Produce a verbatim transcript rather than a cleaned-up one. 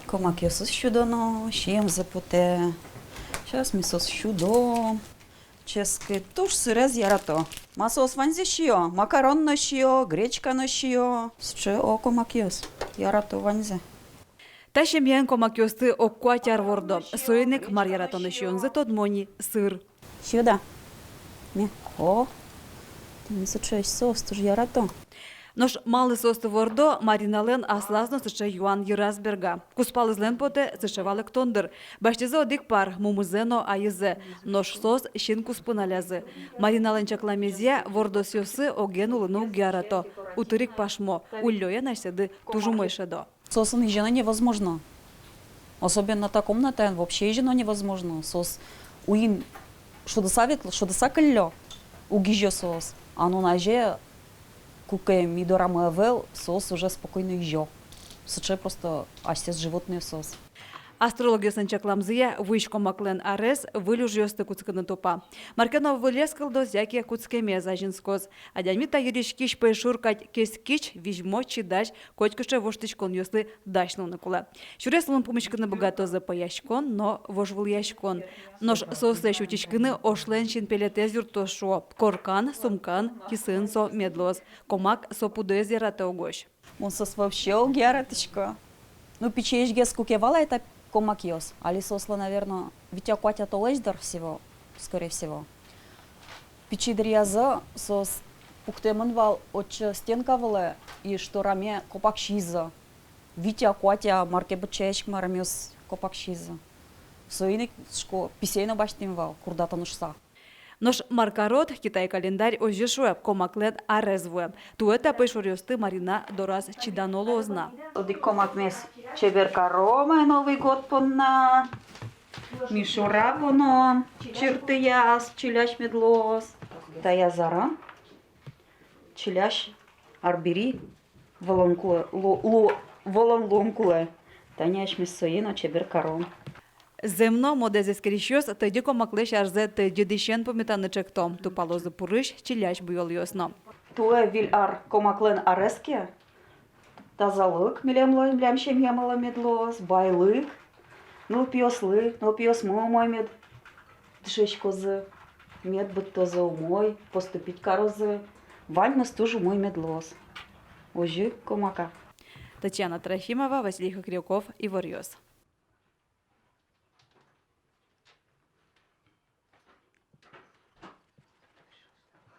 Комакъёсыз сюдоно, сиемзы потэ. Сейчас ми соос сюдом. Ческыт, туж сырез ярато. Ма соос ваньзэ сиё, макарон но сиё, гречка но сиё. Сыӵе, о, комакъёс, ярато ваньзэ. Та семьяын комакъёсты ог куать ар вордо. Соин ик мар яратоно сиёнзы, тодмо ни, сыр. Сиё-а? Ме, о, тӥни сыӵеесь, соос туж ярато. Нош малы соосты вордо, Мариналэн аслаз но сыӵе юан йыраз берга. Кузпалызлэн потэ сыӵе валэктон, дыр. Басьтӥзы одӥг пар, мумызэ но айызэ. Нош соос син куспын алязы. Мариналэн чакламезъя, вордосъёсы оген улыны уг ярато. Утырик пашмо, уллёен асьсэды туж умой шӧдо. Соосын изьыны невозможно. Особенно та комнатаын вообще изьыны невозможно. Соос уин шудыса ветло, шудыса кыллё, уг изё соос. А нуназе, куке ми дорамы ӧвӧл, соос уже спокойно изё. Сыӵе просто асьсэос животной соос. Астрологъёслэн чакламзыя, вуись комаклэн арез выль ужъёсты кутскыны тупа. Мар ке но вылез кылдоз яке кутскемез азинскоз. Адями та йырыськись пӧйшур кадь кескич, визьмо, чидась, котькыӵе воштӥськонъёслы дась луыны кулэ. Сюрес луын пумиськыны быгатозы пӧяськон но вожвылъяськон. Нош соослэсь утиськыны ошлэн синпелетэз юрттоз, шуо. Коркан, сумкаын, кисыын со мед луоз. Комак со пудоез яратэ угось. Мон соос вообще уг яратӥськы. Ну, пичиесьгес куке вал ай та комакъёс. Али соослы, наверно, вить-а, куать-а толэзь, дыр, всего, скорее всего. Пичи дыръязы соос пуктэмын вал отчы стенка вылэ, и штораме копак сиизы. Вить-а, куать-а, мар ке, быдӟаесь марамъёс копак сиизы. Соин ик, шуисько, писэй но басьтӥм вал, курдатыны шуса. Нош мар карод, Китай календарь озьы шуэ: комаклэн арез вуэ. Туэ та пӧйшуръёсты Марина дораз чидано луоз на. Одӥг комакмес чебер каром ай Новый год понна. Мишура поном чыртыяз, чилясь мед луоз. Таяз арын чилясь арбери вылын кулэ, лу-, лу-, вылын луыны кулэ. Тани асьмеос сое но чебер каром. Зэм но, модэз эскерисьёс тӧдьы комаклэсь арзэ тӧдьы дӥсен пумитаны ӵекто. Тупалозы пурысь, чилясь буёлъёс но. Туэ выль ар комаклэн арез ке, тазалык милемлы, милям семьямылы мед луоз, байлык нылпиослы, нылпиосмы умой мед дышетскозы, мед быдтозы умой, поступить карозы, ваньмыз туж умой мед луоз. Озьы комака. Татьяна Трофимова, Василий Хохряков, «Иворъёс».